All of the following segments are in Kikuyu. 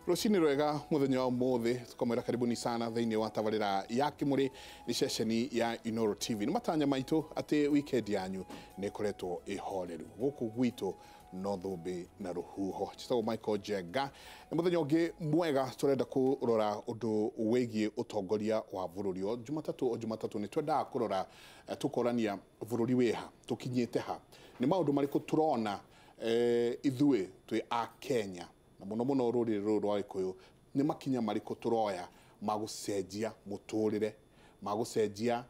Rũcinĩ rwega mũthenya wa ũmũthĩ, tukamwĩra karibuni sana thĩinĩ wa tabarĩra ya Kĩmũrĩ nĩ ceceni ya Inooro TV. Nĩ matanya maitũ atĩ weekend yanyu nĩ ĩkoretwo ĩhoreru. Gũkũ gwitũ no thũmbĩ na rũhuho. Njĩtagwo Michael Njenga. Nĩ mũthenya ũngĩ mwega tũrenda kũrora ũndũ wĩgiĩ ũtongoria wa bũrũri. O Jumatatũ o Jumatatũ nĩ twendaga kũrora tũkorania bũrũri wĩha, tũkinyĩte ha, nĩ maũndũ marĩkũ tũrona ithuĩ twĩ a Kenya, na mũno mũno rũrĩrĩ rũrũ rwa Gĩkũyũ, nĩ makinya marĩkũ tũroya ma gũcenjia mũtũrĩre, ma gũcenjia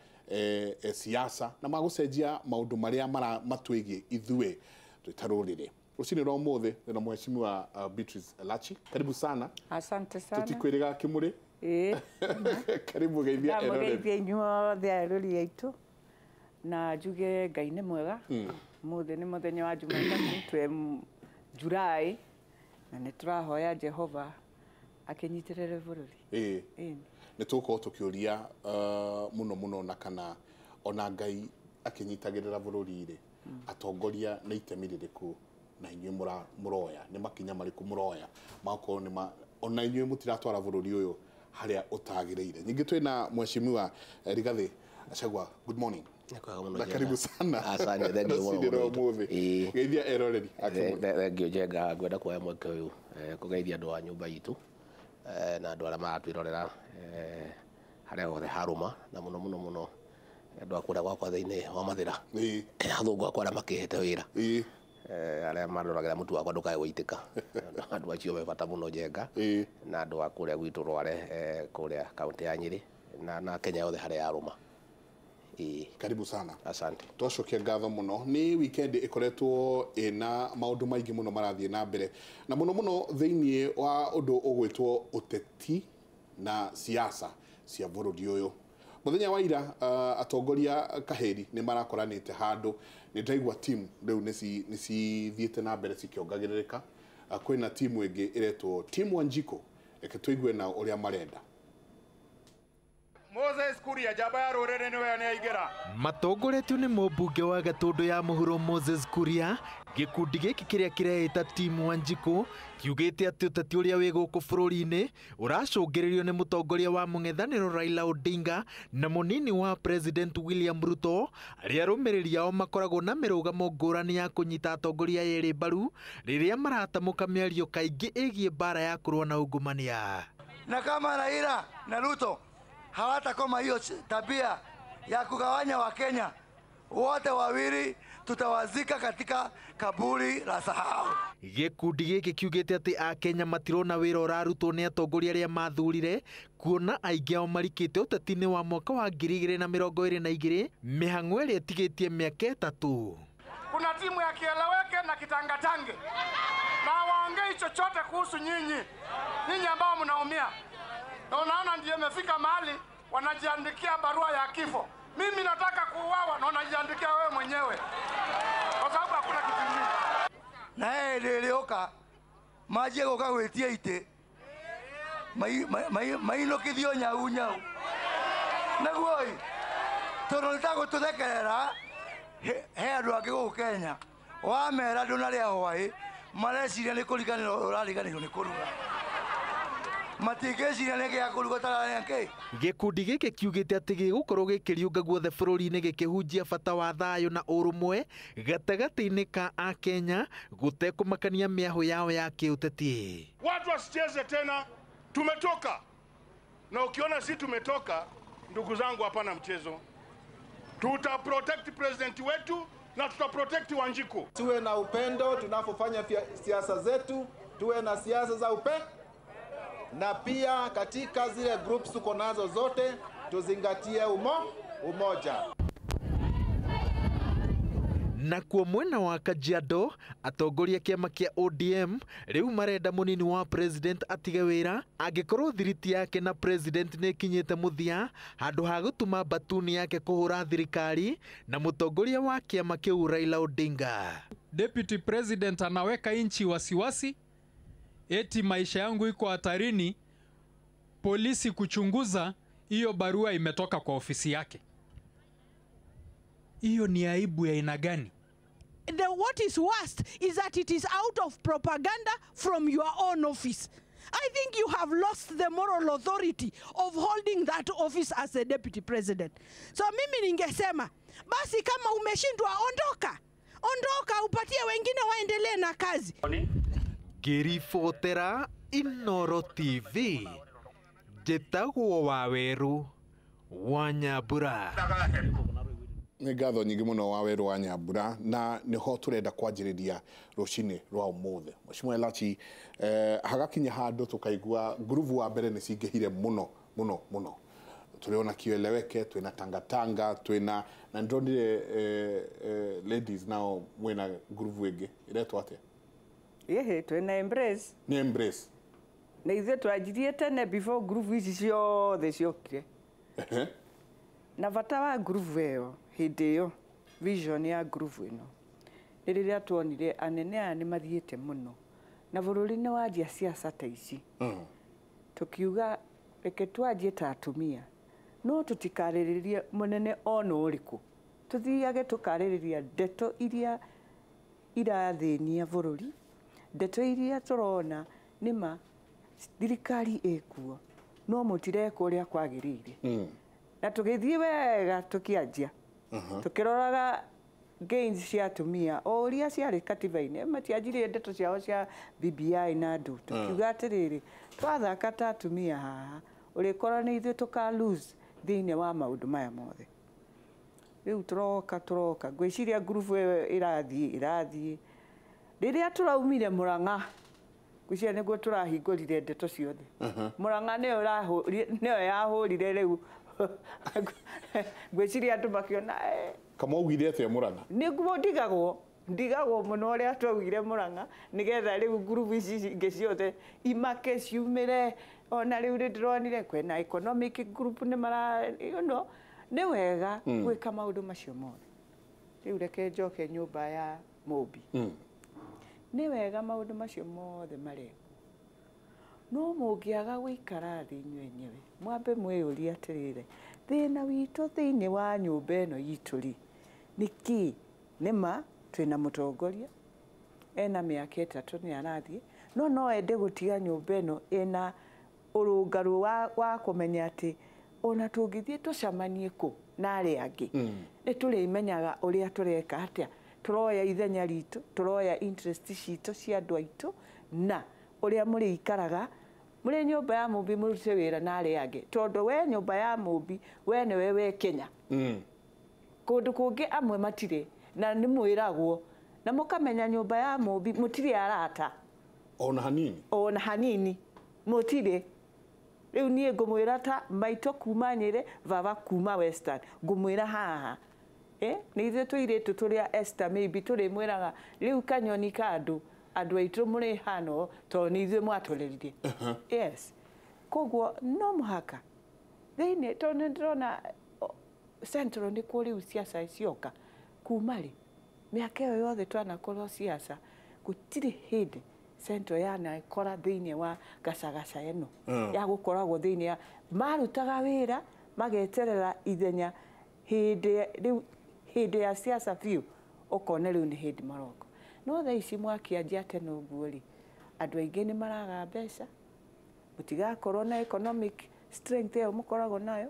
siasa, na ma gũcenjia maũndũ marĩa matwĩgiĩ ithuĩ twĩ ta rũrĩrĩ. Rũcinĩ rwa ũmũthĩ ndĩna mheshimiwa Beatrice Elachi. Karibu sana. Asante sana. Tũtikwĩrĩga Kĩmũrĩ. Karibu geithia eroreri. Ndamũgeithia inyuothe arori aitũ na njuge Ngai nĩ mwega. Mũthĩ nĩ mũthenya wa Jumatatũ twe Julai, na nĩ tũrahoya Jehova akĩnyitĩrĩre bũrũri. Nĩ tũgũkorwo tũkĩũria mũno mũno na kana ona Ngai akĩnyitagĩrĩra bũrũri rĩ, atongoria nĩ itemi rĩrĩkũ na inyuĩ mũroya, nĩ makinya marĩkũ mũroya makorwo nĩ ona inyuĩ mũtiratwara bũrũri ũyũ harĩa ũtagĩrĩire. Ningĩ twĩna mheshimiwa Rigathĩ Gachagua, good morning. Na karibu sana. Asante, thank you mũno. Ũmũthĩ geithia eroreri. Thank you Njenga, ngwenda kuoya mweke ũyũ kũgeithia andũ a nyũmba itũ na andũ arĩa maratwĩrorera harĩa hothe harũma, na mũno mũno mũno andũ a kũrĩa gwakwa thĩinĩ wa Mathĩra, athũngũ akwa arĩa makĩhete wĩra, arĩa mandoragĩra mũtu wakwa ndũkae gũitĩka. Andũ acio me bata mũno Njenga, na andũ a kũrĩa gwitũ Rware, kũrĩa kaũntĩ ya Nyĩrĩ na Kenya yothe harĩa yarũma. Karibu sana. Asante. Twacokia ngatho mũno. Nĩ weekend ĩkoretwo ĩna maũndũ maingĩ mũno marathiĩ na mbere, na mũno mũno thĩinĩ wa ũndũ ũgwĩtwo ũteti na siasa cia bũrũri ũyũ. Mũthenya wa ira atongoria kahĩri nĩ marakoranĩte handũ, nĩ ndaigua team rĩu nĩ cithiĩte na mbere cikĩongagĩrĩrĩka. Kwĩna timu ĩngĩ ĩretwo Team Wanjikũ, reke tũigue nao ũrĩa marenda. Moses Kuria njamba ya rũrĩrĩ nĩwe nĩaingĩra. Matongoretio nĩ mũmbunge wa Gatũndũ ya mũhuro Moses Kuria, gĩkundi gĩkĩ kĩrĩa kĩreĩta Team Wanjikũ kiugĩte atĩ ũteti ũrĩa wĩ gũkũ bũrũri-inĩ ũracũngĩrĩrio nĩ mũtongoria wa mũng'ethanĩro Raila Odinga na mũnini wa President William Ruto, arĩa arũmĩrĩri ao makoragwo na mĩrũgamo ngũrani ya kũnyita atongoria erĩ mbaru rĩrĩa maratamũka mĩario kaingĩ ĩgiĩ mbara ya kũrũa na ungumania. Na kama Raila na Ruto hawatakoma hiyo tabia ya kugawanya wa Kenya, wote wawili tutawazika katika kaburi la sahau. Gĩkundi gĩkĩ kiugĩte atĩ Akenya matirona wĩra ũrarutwo nĩ atongoria arĩa mathurire, kuona aingĩ ao marikĩte ũteti-inĩ wa mwaka wa 2022, mĩhang'o ĩrĩa ĩtigĩtie mĩaka 3. Kuna timu ya kieleweke na kitangatange na waongei chochote kuhusu nyinyi, nyinyi ambao mnaumia. Na unaona ndiye imefika mahali wanajiandikia barua ya kifo. Mimi nataka kuuawa na unajiandikia wewe mwenyewe, kwa sababu hakuna kitu kingine. Na yeye nilioka maji goka gwitia ite maino kithio nyau nyau naguo tondu nĩtagũtũthekerera he andũ angĩ gũkũ Kenya wamera ndũnarĩa hwaĩ mareciria nĩ kũriganĩrwo ũrariganĩrwo nĩ kũruga. Gĩkundi gĩkĩ kiugĩte atĩ gĩgũkorwo gĩkĩriũnga guothe bũrũri-inĩ gĩkĩhunjia bata wa thayũ na ũrũmwe gatagatĩ-inĩ ka Akenya gũtekũmakania mĩahũ yao ya kĩũteti. Watu wasicheze tena, tumetoka. Na ukiona si tumetoka, ndugu zangu, hapana mchezo. Tuta protect president wetu na tuta protect Wanjiku. Tuwe na upendo tunapofanya siasa zetu, tuwe na siasa za upendo. Na pia katika zile groups tuko nazo zote tuzingatie umoja. Na kuo mwena wa Kajiado, atongoria kĩama kĩa ODM rĩu marenda mũnini wa president atige wĩra angĩkorwo thiriti yake na president nĩ ĩkinyĩte mũthia, handũ ha gũtuma mbatuni yake kũhũra thirikari na mũtongoria wa kĩama kĩu Raila Odinga. Deputy President anaweka inchi wasiwasi, eti maisha yangu iko hatarini, polisi kuchunguza hiyo barua imetoka kwa ofisi yake. Hiyo ni aibu ya aina gani? What is worst is that it is out of propaganda from your own office. I think you have lost the moral authority of holding that office as a deputy president. So mimi ningesema, basi kama umeshindwa ondoka. Ondoka upatie wengine waendelee na kazi. Ngĩribotera Inooro TV, njĩtagwo Waweru wa Nyambura. Nĩ ngatho nyingĩ mũno Waweru wa Nyambura, na nĩho tũrenda kwanjĩrĩria rũcinĩ rwa ũmũthĩ. Mheshimiwa Elachi, hagakinya handũ tũkaigua ngurubu wa mbere nĩ cingĩhire mũno mũno mũno. Tũrĩona Kieleweke, twĩna Tangatanga, twĩna na ndĩronire ladies nao mwĩna ngurubu ĩngĩ ĩretwo atĩa? Ĩhĩ, twĩna Embrace. Nĩ Embrace. Na ithuĩ twanjirie tene before ngurubu ici ciothe ciokire. Na bata wa ngurubu ĩyo hĩndĩ ĩyo, vision ya ngurubu ĩno nĩ rĩrĩa tuonire anene aya nĩ mathiĩte mũno na bũrũri nĩ wanjia siasa ta ici. Tũkiuga reke twanjie ta atumia, no tũtikarĩrĩrie mũnene ona ũrĩkũ, tũthiage tũkarĩrĩria ndeto iria irathĩnia bũrũri, ndeto iria tũrona nĩma thirikari ĩkuo no mũtireka ũrĩa kwagĩrĩire. Na tũgĩthiĩ wega tũkĩanjia tũkĩroraga gains cia atumia o ũrĩa ciarĩ katiba-inĩ, matianjirie ndeto ciao cia BBI na andũ. Tũkiuga atĩrĩrĩ, twathaka ta atumia haha ũrĩkora nĩ ithuĩ tũka lose thĩinĩ wa maũndũ maya mothe. Rĩu tũroka ngwĩciria ngurubu ĩyo ĩrathiĩ rĩrĩa tũraumire Murang'a, ngwĩciria nĩguo tũrahingũrire ndeto ciothe. Murang'a nĩyo yahũrire rĩu. Ngwĩciria andũ makĩona Kamaugire atĩa Murang'a? Nĩguo ndigagwo mũno ũrĩa twaugire Murang'a, nĩgetha rĩu ngurubu ici ingĩ ciothe imake ciumĩre. Ona rĩu nĩndĩronire kwĩna economic group nĩ mara, you know, nĩ wega gwĩka maũndũ macio mothe. Rĩu reke njoke nyũmba ya Mũmbi. Nĩ wega maũndũ macio mothe marekwo, no mũngĩaga gũikara thĩ inyuĩ enyewe mwambe mwĩyũrie atĩrĩrĩ, thĩna witũ thĩinĩ wa nyũmba ĩno itũ rĩ nĩ kĩĩ? Nĩma twĩna mũtongoria ena mĩaka 3 nĩ arathiĩ, no ende gũtiga nyũmba ĩno ĩna ũrũngarũ wa kũmenya atĩ ona tũngĩthiĩ tũcemanie kũ na arĩa angĩ nĩ tũrĩmenyaga ũrĩa tũreka atĩa, tũroya ithenya ritũ, tũroya interest citũ cia andũ aitũ, na ũrĩa mũrĩikaraga mũrĩ nyũmba ya Mũmbi mũrute wĩra na arĩa angĩ, tondũ we nyũmba ya Mũmbi we nĩwe we Kenya. Kũndũ kũngĩ amwe matirĩ na nĩ mwĩragwo na mũkamenya nyũmba ya Mũmbi mũtirĩ arata ona hanini, ona hanini mũtirĩ. Rĩu niĩ ngũmwĩra ta maitũ kuma Nyĩrĩ, baba kuma Western, ngũmwĩra haha nĩ ithuĩ tũirĩtu tũrĩa Esther maybe tũrĩmwĩraga rĩu kanyoni ka andũ aitũ mũrĩ hano tondũ nĩ ithuĩ mwatũreririe. Yes, koguo no mũhaka thĩinĩ, tondũ nĩ ndĩrona Central nĩkuo rĩu siasa cioka kuma rĩ mĩaka ĩyo yothe twanakorwo siasa, gũtirĩ hĩndĩ Central yanakora thĩinĩ wa gacagaca ĩno ya gũkoragwo thĩinĩ ya marutaga wĩra mageterera ithenya hĩndĩ rĩu hĩndĩ ya siasa biũ ũkona rĩu nĩ hĩndĩ maroka. No thaa ici mwakĩanjia tene ũguo rĩ, andũ aingĩ nĩ maraga mbeca, mũtigakorwo na economic strength ĩyo mũkoragwo nayo.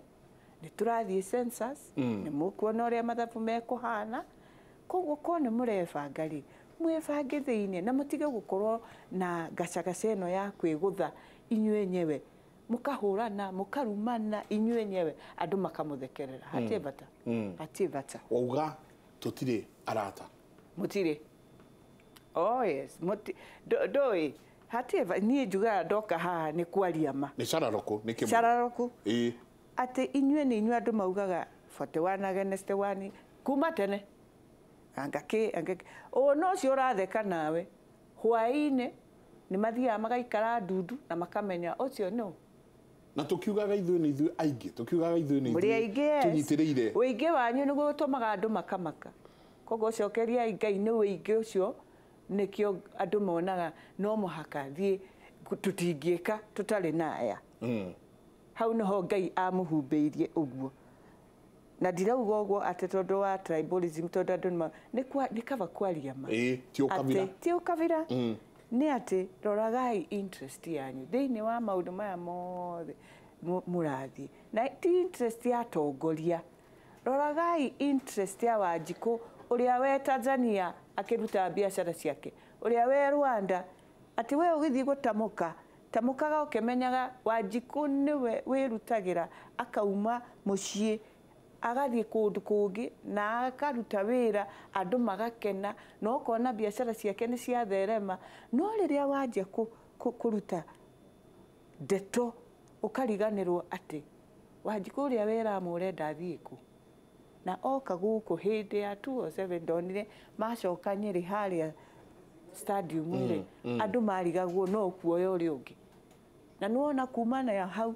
Nĩ tũrathiĩ census, nĩ mũkuona ũrĩa mathabu mekũhana. Koguo korwo nĩ mũrebanga rĩ, mwĩbange thĩinĩ na mũtige gũkorwo na gacagaca ĩno ya kwĩgũtha inyuĩ enyewe, mũkahũrana mũkarumana inyuĩ enyewe, andũ makamũthekerera. Hatirĩ bata, hatirĩ bata. Wauga tũtirĩ arata. Mũtirĩ. Oh yes, ndũĩ hatirĩ. Niĩ njugaga ndoka haha nĩ kwaria ma. Nĩ cararũkũ, nĩ kĩmwe. Cararũkũ. Atĩ inyuĩ nĩ inyuĩ andũ maugaga 41 against 1 kuma tene. Anga kĩ, anga kĩ. Ona ũcio ũratheka nawe hwaĩ-inĩ nĩ mathiaga magaikara ndundu na makamenya ũcio nũ. Na tũkiugaga ithuĩ nĩ ithuĩ aingĩ, tũkiugaga ithuĩ nĩ ithuĩ tũnyitĩrĩire. Ũingĩ wanyu nĩguo ũtũmaga andũ makamaka. Koguo cokeriai Ngai nĩ ũingĩ ũcio, nĩkĩo andũ monaga no mũhaka thiĩ, tũtingĩka tũtarĩ na aya. Hau nĩho Ngai amũhumbĩirie ũguo. Na ndirauga ũguo atĩ tondũ wa tribalism, tondũ andũ nĩ kaba kwaria ma. Ti ũkabira. Ti ũkabira. Nĩ atĩ roragai interest yanyu thĩinĩ wa maũndũ maya mothe mũrathiĩ na ti interest ya atongoria. Roragai interest ya Wanjikũ ũrĩa we Tanzania akĩruta biacara ciake, ũrĩa we Rwanda, atĩ we ũgĩthiĩ gũtamũka tamũkaga ũkĩmenyaga Wanjikũ nĩwe wĩrutagĩra akauma mũciĩ agathiĩ kũndũ kũngĩ na akaruta wĩra andũ magakena na ũkona biacara ciake nĩ ciatherema. No rĩrĩa wanjia kũruta ndeto ũkariganĩrwo atĩ Wanjikũ ũrĩa wĩramu ũrenda athiĩ kũ, na oka gũkũ hĩndĩ ya 2007 ndonire macoka Nyĩrĩ harĩa stadium rĩ, andũ marigagwo no kuoya ũrĩa ũngĩ, na nĩwona kuma na hau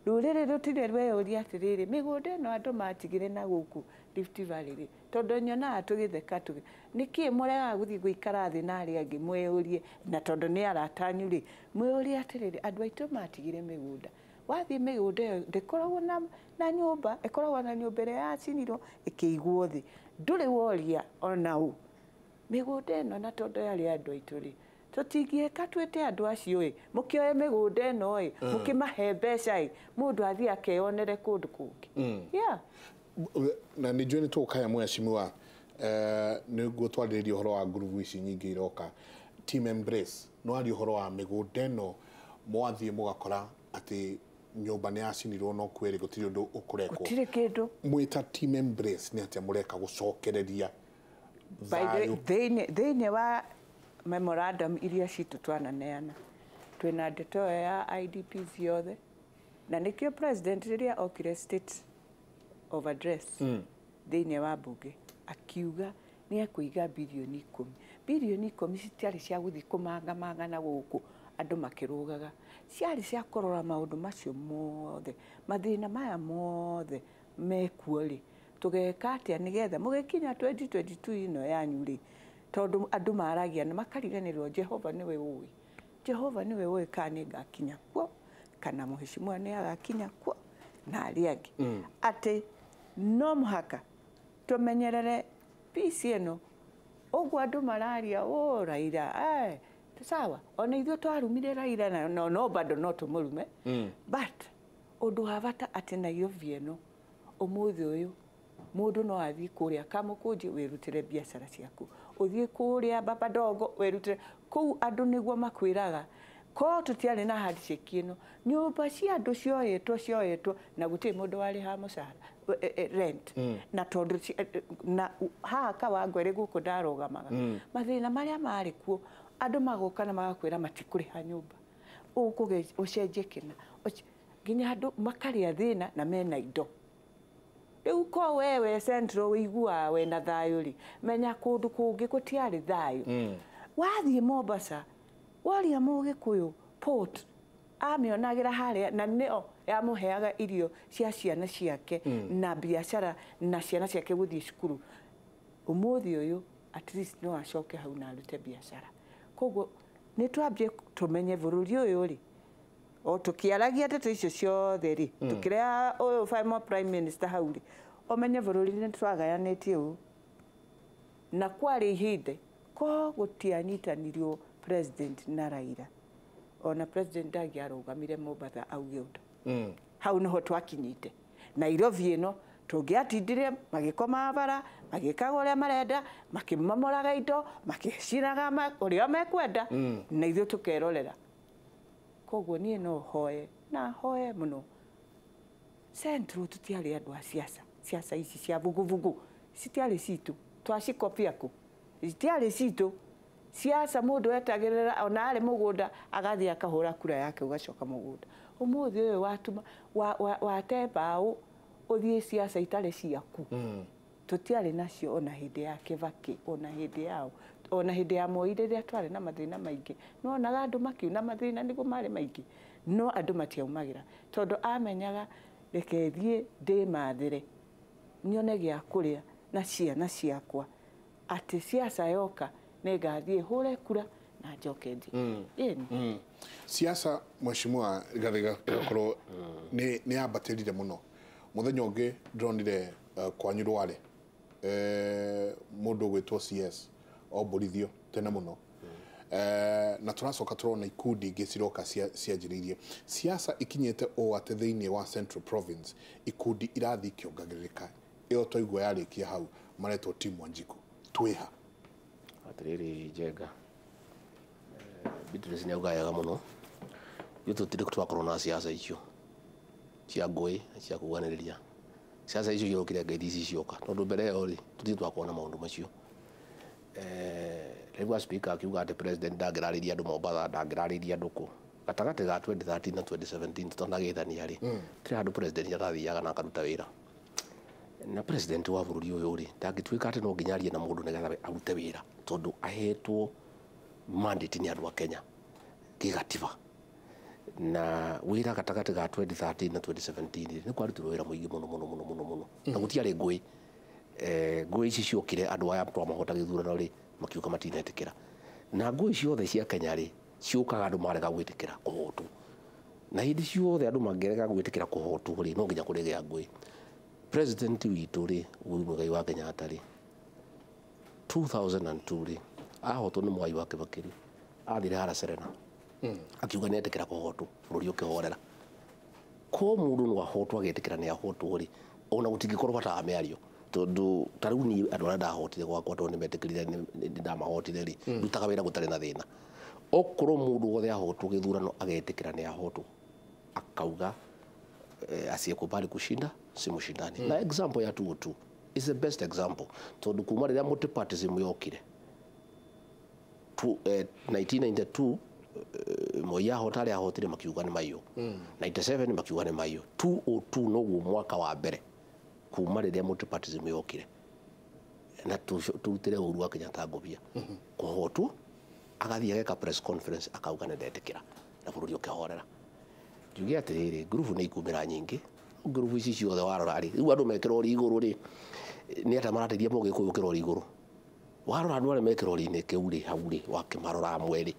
rũrĩrĩ rũtirĩ rweyũria atĩrĩrĩ, mĩgũnda ĩno andũ matigire na gũkũ Rift Valley rĩ, tondũ nyonaga tũgĩtheka tũgĩ nĩkĩ mũregaga gũthiĩ gũikara thĩ na arĩa angĩ mwĩyũrie, na tondũ nĩ arata anyu rĩ, mwĩyũrie atĩrĩrĩ, andũ aitũ matigire mĩgũnda. Wathiĩ mĩgũnda ĩyo ndĩkoragwo na nyũmba, ĩkoragwo na nyũmba ĩrĩa yacinirwo ĩkĩigwo thĩ, ndũrĩ woria ona ũ mĩgũnda ĩno, na tondũ yarĩ andũ aitũ rĩ, tũtingĩka twĩte andũ acio ĩ, mũkĩoe mĩgũnda ĩno ĩ, mũkĩmahe mbeca ĩ, mũndũ athiĩ akeyonere kũndũ kũngĩ. Yeah. Na nĩ njũĩ nĩ tũgũkaya mheshimiwa, nĩguo twarĩrĩria ũhoro wa ngurubu ici nyingĩ iroka. Team Embrace, no aria ũhoro wa mĩgũnda ĩno, mwathiĩ mũgakora atĩ nyũmba nĩ yacinirwo no kwĩrĩ gũtirĩ ũndũ ũkũrekwo, gũtirĩ kĩndũ. Mwĩta Team Embrace nĩ atĩa mũreka gũcokereria thayũ? Thĩinĩ wa memorandum iria citũ twananeana twĩna ndeto ĩyo ya IDP ciothe, na nĩkĩo president rĩrĩa okire state of address thĩinĩ wa bunge akiuga nĩ ekũiga bilioni 10. Bilioni 10 citiarĩ cia gũthiĩ kũmangamanga na gũkũ andũ makĩrũgaga, ciarĩ cia kũrora maũndũ macio mothe, mathĩna maya mothe mekuo rĩ, tũgeka atĩa nĩgetha mũgĩkinya 2022 ĩno yanyu rĩ, tondũ andũ maragia na makariganĩrwo Jehova nĩwe ũĩ, Jehova nĩwe ũĩ kana nĩngakinya kuo kana mheshimiwa nĩ agakinya kuo na arĩa angĩ, atĩ no mũhaka tũmenyerere peace ĩno. Ũguo andũ mararia o Raila, sawa, ona ithuĩ twarumire Raila na no bado no tũmũrume, but ũndũ wa bata atĩ Nairobi ĩno ũmũthĩ ũyũ mũndũ no athiĩ kũrĩa Kamũkũnji wĩrutĩre biacara ciaku, ũthiĩ kũrĩa Baba Dogo wĩrutĩre kũu, andũ nĩguo makwĩraga ko tũtiarĩ na handshake ĩno, nyũmba cia andũ cioyetwo na gũtirĩ mũndũ warĩhaga mũcara rent, na tondũ na haha Kawangware gũkũ ndarũgamaga, mathĩna marĩa marĩ kuo andũ magoka na magakwĩra matikũrĩha nyũmba, ũkũge ũcenjie kĩna nginya andũ makarĩa thĩna na mena indo. Rĩu ko wewe Central ũiguaga wena thayũ rĩ, menya kũndũ kũngĩ gũtiarĩ thayũ. Wathiĩ Mombasa waria Mũgĩkũyũ port amĩonagĩra harĩa na nĩo yamũheaga irio cia ciana ciake na biacara na ciana ciake gũthiĩ cukuru. Ũmũthĩ ũyũ at least no acoke hau na arute biacara. Koguo nĩ twambie tũmenye bũrũri ũyũ rĩ, o tũkĩaragia ndeto icio ciothe rĩ, tũkĩreha ũyũ former prime minister hau rĩ, ũmenye bũrũri nĩ twagayanĩtie ũũ, na kwarĩ ihinda ko gũtianyitanĩirio president na Raila, ona president ndangĩarũgamire Mombasa auge ũndũ. Hau nĩho twakinyĩte. Nairobi ĩno tũngĩatindire magĩkomaga bara, magĩkaga ũrĩa marenda, makĩmamoraga indo, makĩcinaga ũrĩa mekwenda, na ithuĩ tũkerorera. Koguo niĩ no hoe na hoe mũno. Central tũtiarĩ andũ a siasa, siasa ici cia vuguvugu citiarĩ citũ, twacikopia kũ, citiarĩ citũ. Siasa mũndũ etagĩrĩra ona arĩ mũgũnda agathiĩ akahũra kura yake ũgacoka mũgũnda. Ũmũthĩ ũyũ watuma wate mbaũ ũthiĩ siasa itarĩ ciaku, tũtiarĩ nacio ona hĩndĩ ya Kibaki, ona hĩndĩ yao, ona hĩndĩ ya Moi rĩrĩa twarĩ na mathĩna maingĩ. Nĩwonaga andũ makiuna mathĩna nĩguo marĩ maingĩ, no andũ matiaumagĩra tondũ amenyaga reke thiĩ ndĩmathĩre nyone gĩa kũrĩa na ciana ciakwa, atĩ siasa yoka nĩngathiĩ hũre kura na njoke thiĩ. Siasa mheshimiwa ĩgakorwo nĩ yambatĩrire mũno. Mũthenya ũngĩ ndĩronire kwanyu Rware mũndũ ũgwĩtwo CS ombũrithio tene mũno, Na tũracoka tũrona ikundi ingĩ ciroka cianjĩrĩirie siasa ikinyĩte ũũ atĩ thĩinĩ wa Central Province ikundi irathiĩ ikĩongagĩrĩrĩka. Ĩyo twaigua yarĩkia hau maretwo Team Wanjiku. Twĩha atiriri Njenga, Beatrice nĩ auga wega mũno. Ithuĩ tũtirĩ twakorwo na siasa icio cia ngũĩ na cia kuganĩrĩria. Siasa icio ciokire ngeithi ici cioka, tondũ mbere ĩyo rĩ tũtirĩ twakorwo na maũndũ macio. Rĩu speaker akiuga atĩ president ndangĩrarĩria andũ Mombatha, ndangĩrarĩria andũ kũ. Gatagatĩ ga 2013 na 2017 tũtanagĩthania rĩ, tũrĩ handũ president arathiaga na akaruta wĩra. Na president wa bũrũri ũyũ rĩ ndangĩtuĩka atĩ no nginya arie na mũndũ nĩgetha arute wĩra, tondũ ahetwo mandate nĩ andũ a Kenya gĩgatiba. Na wĩra gatagatĩ ga 2013 na 2017 nĩ kwarutirwo wĩra mũingĩ mũno mũno mũno mũno mũno, na gũtiarĩ ngũĩ. Ngũĩ ici ciokire andũ aya twamahota gĩthurano rĩ makiuga matinetĩkĩra. Na ngũĩ ciothe cia Kenya rĩ ciũkaga andũ marega gwĩtĩkĩra kũhotwo, na hĩndĩ ciothe andũ mangĩrega gwĩtĩkĩra kũhotwo rĩ no nginya kũrĩgĩa ngũĩ. President witũ rĩ Uhuru Muigai wa Kenyatta rĩ 2002 rĩ ahotwo nĩ Mwai wa Kibaki rĩ athire hara Serena akiuga nĩ etĩkĩra kũhotwo, bũrũri ũkĩhorera. Ko mũndũ no ahotwo agetĩkĩra nĩ ahotwo rĩ, ona gũtingĩkorwo bata wa mĩario, tondũ ta rĩu niĩ andũ arĩa ndahotire gwakwa tondũ nĩ metĩkĩrire nĩ ndamahotire rĩ, ndutaga wĩra gũtarĩ na thĩna. Okorwo mũndũ wothe ahotwo gĩthurano agetĩkĩra nĩ ahotwo, akauga asiyekubali kushinda si mshindani. Na example ya 202 is the best example, tondũ kuma rĩrĩa multipartyism yokire 1992 Moi ahota arĩa ahotire makiuga nĩ maiyũ, 97 makiuga nĩ maiyũ, 202 noguo mwaka wa mbere kuma rĩrĩa multipartyism yokire na tũrutĩre Uhuru wa Kenyatta ngũbia kũhotwo, agathiĩ ageka press conference akauga nĩ ndetĩkĩra, na bũrũri ũkĩhorera. Njuge atĩrĩrĩ, ngurubu nĩ ikumĩra nyingĩ, ngurubu ici ciothe warora rĩ, rĩu andũ me kĩrori igũrũ rĩ nĩ atĩa marateithia mũgĩkũyũ kĩrori igũrũ? Warora andũ arĩa me kĩrori-inĩ kĩu rĩ hau rĩ wakĩmarora amwe rĩ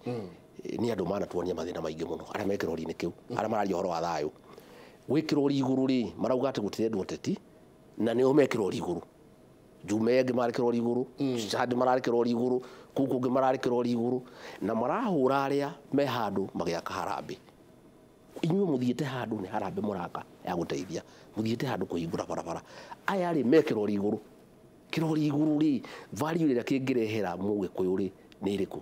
nĩ andũ manatuonia mathĩna maingĩ mũno, arĩa me kĩrori-inĩ kĩu, arĩa mararia ũhoro wa thayũ. Gwĩ kĩrori igũrũ rĩ marauga atĩ gũtirendwo ũteti, na nĩo me kĩrori igũrũ. Njume angĩ marĩ kĩrori igũrũ, Chad mararĩ kĩrori igũrũ, kũu kũngĩ mararĩ kĩrori igũrũ, na marahũra arĩa me handũ magĩaka harambĩ. Inyuĩ mũthiĩte handũ nĩ harambĩ mũraka ya gũteithia, mũthiĩte handũ kũhingũra barabara. Aya rĩ me kĩrori igũrũ. Kĩrori igũrũ rĩ value ĩrĩa kĩngĩrehera mũgĩkũyũ rĩ nĩ ĩrĩkũ?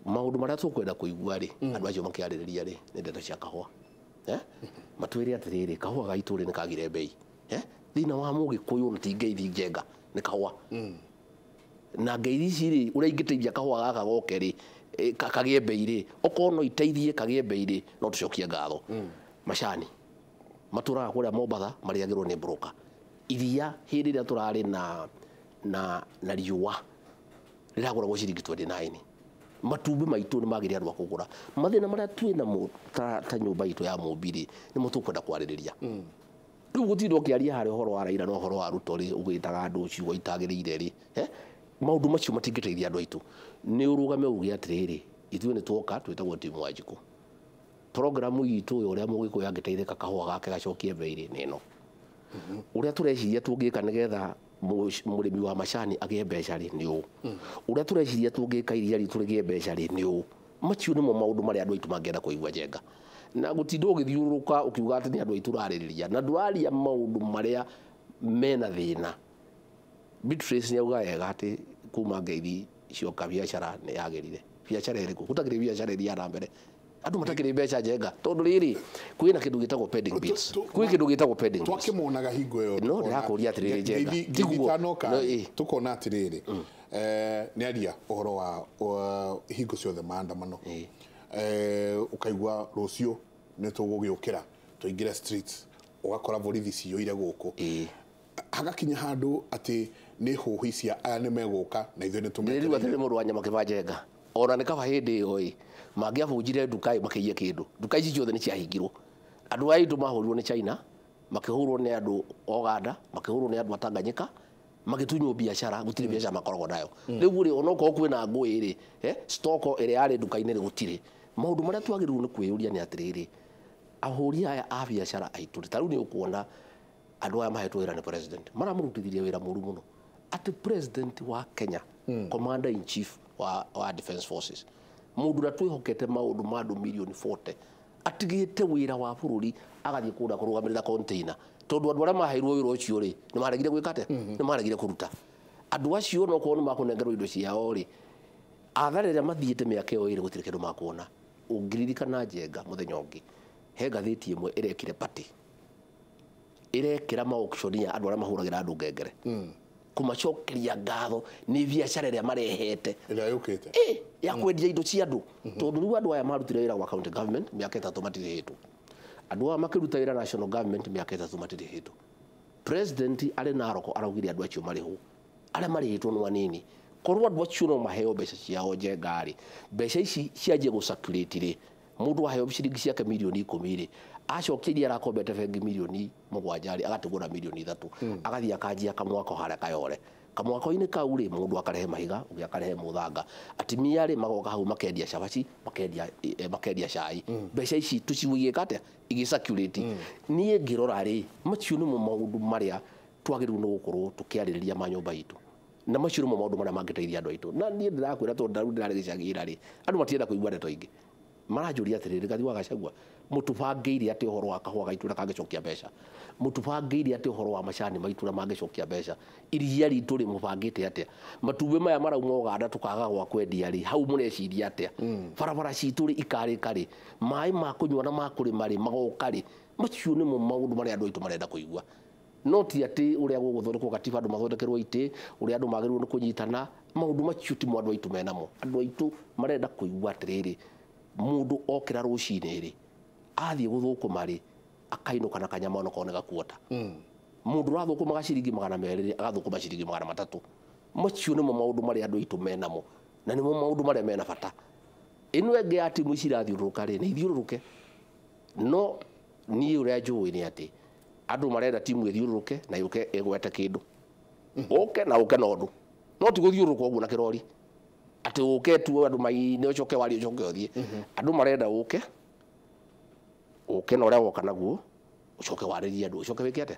Maũndũ marĩa tũkwenda kũigua rĩ andũ acio makĩarĩrĩria rĩ nĩ ndeto cia kahũa. Matwĩre atĩrĩrĩ, kahũa gaitũ rĩ nĩ kagire bei. Thĩna wa mũgĩkũyũ ti ngeithi Njenga nĩ kahũa. Na ngeithi ici rĩ ũrĩa ingĩteithia kahũa gaka goke rĩ kagĩe bei rĩ, okorwo no iteithie kagĩe bei rĩ no tũcokie ngatho. Macani matũraga kũrĩa Mombatha marĩagĩrwo nĩ broker. Iria hĩndĩ ĩrĩa tũrarĩ na riũa rĩragũragwo ciringi 29. Matumbĩ maitũ nĩ magĩrĩire andũ a kũgũra. Mathĩna marĩa twĩ namo ta nyũmba itũ ya Mũmbi rĩ nĩmo tũkwenda kwarĩrĩria. Rĩu gũtinda ũkĩaria harĩa ũhoro wa Raila na ũhoro wa Ruto rĩ ũgĩtaga andũ ciugo itagĩrĩire rĩ, maũndũ macio matingĩteithia andũ aitũ. Nĩ ũrũgame uge atĩrĩrĩ, ithuĩ nĩ tuoka twĩtagwo Team Wanjiku. Programu itũ ũrĩa mũgĩkũyũ angĩteithĩka kahũa gake gacokie bei rĩ nĩ ĩno. Ũrĩa tũreciria tũngĩka nĩgetha mũrĩmi wa macani agĩe mbeca rĩ nĩ ũũ. Ũrĩa tũreciria tũngĩka iria ritũ rĩgĩe mbeca rĩ nĩ ũũ. Macio nĩmo maũndũ marĩa andũ aitũ mangĩenda kũigua Njenga. Na gũtinda ũgĩthiũrũrũka ũkiuga atĩ nĩ andũ aitũ ũrarĩrĩria, na ndũraria maũndũ marĩa mena thĩna. Beatrice nĩ auga wega atĩ kuma ngeithi cioka biacara nĩ yagĩrire. Biacara ĩrĩkũ? Gũtakĩrĩ biacara ĩthiaga na mbere. Andũ matakĩrĩ mbeca Njenga, tondũ rĩrĩ kwĩna kĩndũ gĩtagwo pending bills. Kwĩ kĩndũ gĩtagwo pending bills. Twakĩmonaga hingo ĩyo. No ndĩrakũria atĩrĩrĩ Njenga, tiguo tũkona atĩrĩrĩ nĩ aria ũhoro wa hingo ciothe maandamano, ũkaigua rũciũ nĩ tũgũgĩũkĩra tũingĩre streets, ũgakora borithi ciyũire gũkũ. Hagakinya handũ atĩ nĩ hũhi cia aya nĩ megũka na ithuĩ nĩ tũmetereire. Rĩu atĩrĩ mũndũ wa nyama kĩba Njenga, ona nĩ kaba hĩndĩ ĩyo ĩ mangĩabunjire nduka makĩiye kĩndũ, nduka ici ciothe nĩ ciahingirwo. Andũ aya aitũ mahũrirwo nĩ China, makĩhũrwo nĩ andũ Uganda, makĩhũrwo nĩ andũ a Tanganyika, magĩtunywo biacara, gũtirĩ biacara makoragwo nayo. Rĩu rĩ onokorwo kwĩna ngũĩ rĩ, stock ĩrĩa yarĩ nduka-inĩ rĩ gũtirĩ. Maũndũ marĩa twagĩrĩirwo nĩ kwĩyũria nĩ atĩrĩrĩ, ahũri aya a biacara aitũ ta rĩu nĩ ũkuona andũ aya mahetwo wĩra nĩ president, maramũrutithirie wĩra mũru mũno. Atĩ president wa Kenya, commander in chief wa defense forces, Mundu ũrĩa twĩhokete maũndũ ma andũ mirioni 40 atigĩte wĩra wa bũrũri agathiĩ kũndũ kũrũgamĩrĩra container tondũ andũ arĩa maheirwo wĩra ũcio rĩ nĩ maregire gwĩka atĩa? Nĩ maregire kũruta. Andũ acio no korwo nĩ makũnengerwo indo ciao rĩ, athari arĩa mathiĩte mĩaka ĩyo ĩrĩ gũtirĩ kĩndũ makuona. Ũngĩririkana Njenga mũthenya ũngĩ he ngathĩti ĩmwe ĩrekire party ĩrekĩra ma auctioneer andũ arĩa mahũragĩra andũ ngengere kũmacokeria ngatho nĩ biacara ĩrĩa marehete ĩrĩa yũkĩte ya kwendia indo cia andũ tondũ rĩu andũ aya marutire wĩra gwa county government mĩaka 3 matirĩhĩtwo, andũ aya makĩruta wĩra national government mĩaka 3 matirĩhĩtwo. President arĩ Narok araugire andũ acio marĩhwo, arĩa marĩhĩtwo nĩ anini. Korwo andũ acio no maheo mbeca ciao Njenga rĩ, mbeca ici cianjie gũ circulate rĩ, mũndũ aheo ciringi ciake mirioni 10 rĩ, acokia iria arakombete bengi mirioni 7 rĩ, agatigwo na mirioni 3, agathiĩ akanjia kamwako harĩa Kayore. Kamwako-inĩ kau rĩ, mũndũ akarehe mahiga, ũngĩ akarehe mũthanga, atimia rĩ magoka hau makendia cabaci, makendia cai. Mbeca ici tũcigĩka atĩa? Igĩ circulate. Niĩ ngĩrora rĩ, macio nĩmo maũndũ marĩa twagĩrĩirwo nĩ gũkorwo tũkĩarĩrĩria ma nyũmba itũ, na macio nĩmo maũndũ marĩa mangĩteithia andũ aitũ. Na niĩ ndĩrakwĩra tondũ rĩu ndĩrarĩ gĩcagi rĩ, andũ matienda kũigua ndeto ingĩ. Maranjũria atĩrĩrĩ, Rigathi wa Gachagua, mũtũbangĩire atĩ ũhoro wa kahũa gaitũ ũrĩa kangĩcokia mbeca, mũtũbangĩire atĩ ũhoro wa macani maitũ ũrĩa mangĩcokia mbeca, iria ritũ rĩ mũbangĩte atĩa, matumbĩ maya marauma Ũganda tũkaga gwa kwendia rĩ, hau mũreciria atĩa, barabara citũ rĩ ikarĩka rĩ, maĩ ma kũnyua na ma kũrĩma rĩ magoka rĩ. Macio nĩmo maũndũ marĩa andũ aitũ marenda kũigua. No ti atĩ ũrĩa gũgũthondekwo gatiba andũ mathondekerwo itĩ, ũrĩa andũ magĩrĩirwo nĩ kũnyitana, maũndũ macio timo andũ aitũ menamo. Andũ aitũ marenda kũigua atĩrĩrĩ, mũndũ okĩra rũcinĩ rĩ, athiĩ gũthũkũma rĩ, akainũka na kanyama onokorwo nĩ gakuota. Mũndũ ũrathũkũmaga ciringi 200 rĩ, agathũkũma ciringi 300. Macio nĩmo maũndũ marĩa andũ aitũ menamo, na nĩmo maũndũ marĩa mena bata. Ĩno ĩngĩ ya timu ici irathiũrũrũka rĩ, nĩ ithiũrũrũke. No niĩ ũrĩa njũĩ nĩ atĩ andũ marenda timu ĩthiũrũrũke na yũke ĩgwete kĩndũ, ũke na ũke na ũndũ, no ti gũthiũrũrũka ũguo na kĩrori atĩ ũke tu andũ maine ũcoke warie ũcoke ũthiĩ. Andũ marenda ũke ũke na ũrĩa woka naguo, ũcoke warĩrie andũ, ũcoke wĩke atĩa,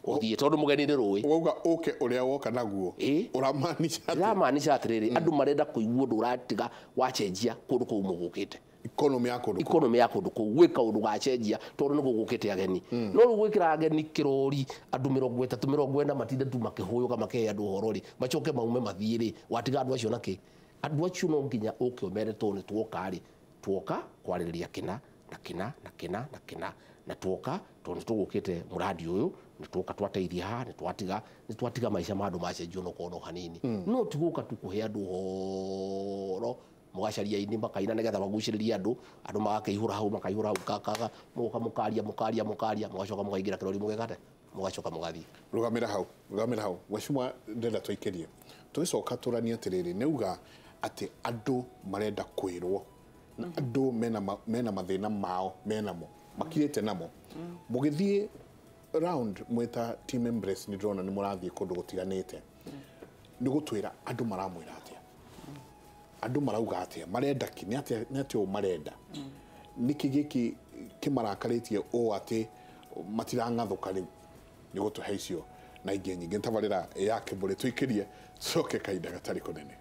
ũthiĩ, tondũ mũgeni nĩ rũĩ. Wauga ũke ũrĩa woka naguo, ũramaanisha atĩa? Ndĩramaanisha atĩrĩrĩ, andũ marenda kũigua ũndũ ũratiga wacenjia kũndũ kũu mũgũkĩte. Economy ya kũndũ kũu. Economy ya kũndũ kũu, gwĩka ũndũ gacenjia tondũ nĩ gũgũkĩte ageni. No rĩu gwĩkĩra ageni kĩrori andũ 30 40 matinde tu makĩhũyũka makĩhe andũ ũhoro rĩ, macoke maume mathiĩ rĩ, watiga andũ acio nakĩ? Andũ acio no nginya ũke ũmere tondũ nĩ tuoka rĩ, tuoka kwarĩrĩria kĩna na kĩna na kĩna na kĩna, na tuoka tondũ nĩ tũgũkĩte mũradi ũyũ, nĩ tuoka twateithia haha, nĩ twatiga maica ma andũ macenjio no korwo no hanini. No ti gũka tu kũhe andũ ũhoro, mũgacaria aini makaina nĩgetha magucĩrĩrie andũ, andũ magakĩihũra hau, makaihũra hau, kakaga, mũgoka mũkaria, mũkaria, mũkaria, mũgacoka mũkaingĩra kĩrori mũgeka atĩa? Mũgacoka mũgathiĩ. Rũgamĩra hau, rũgamĩra hau. Mheshimiwa, ndĩrenda tũikĩrie. Tũgĩcoka tũranie atĩrĩrĩ, nĩ uga atĩ andũ marenda kwĩrwo, na andũ mena mathĩna mao menamo, makirĩte namo. Mũgĩthiĩ round mwĩta Team Embrace, nĩ ndĩrona nĩ mũrathiĩ kũndũ gũtiganĩte. Nĩ gũtwĩra andũ maramwĩra atĩa? Andũ marauga atĩa? Marenda kĩ? Nĩ atĩa ũũ marenda? Nĩkĩ gĩkĩ kĩmarakarĩtie ũũ atĩ matirang'athũka rĩu? Nĩ gũtũhe icio na ingĩ nyingĩ. Tabarĩra ya Kĩmũrĩ tũikĩrie, tũcoke kahinda gatarĩ kũnene.